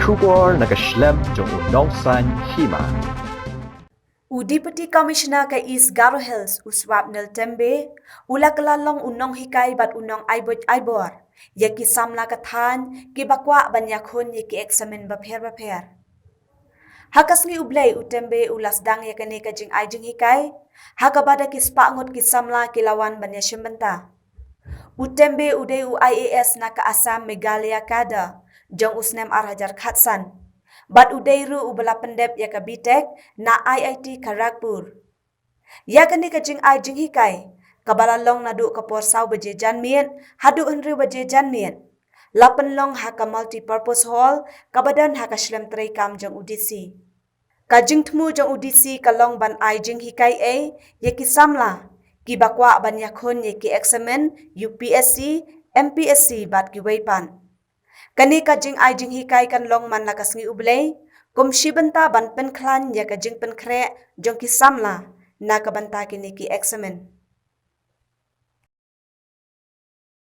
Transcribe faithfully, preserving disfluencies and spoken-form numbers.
Khubor na ka shlem jong u Nongsaiñ Hima. U Deputy Commissioner ka East Garo Hills, u Swapnil Tembe, u la kylla long u nonghikai bad u nongai buit ai bor ïa ki samla ka thaiñ kiba kwah ban ïakhun ïa ki eksamin bapher bapher. Ha ka sngi U Blei, u Tembe u la sdang ïa kane ka jingai jinghikai ha kaba da ki spah ngut ki samla ki la wan ban ïashim bynta. U Tembe u dei u I A S na ka Assam Meghalaya cadre jong u snem ar hajar khatsan, bad u dei ruh uba la pyndep ïa ka B Tech na I I T Kharagpur. Ïa kane ka jingai jinghikai, kaba la long naduh ka por saw baje janmiet haduh hynriew baje janmiet, la pynlong ha ka Multipurpose Hall kaba don ha ka shlem treikam jong u D C. Ka jingthmu jong u D C ka long ban ai jinghikai ei ïa ki samla kiba kwah ban ïakhun ïa ki eksamin U P S C, M P S C bad kiwei pat. Kane ka jingai jinghikai kan long man la ka sngi U Blei kum shi bynta ban pynkhlaiñ ïa ka jingpynkhreh jong ki samla na ka bynta kine ki eksamin.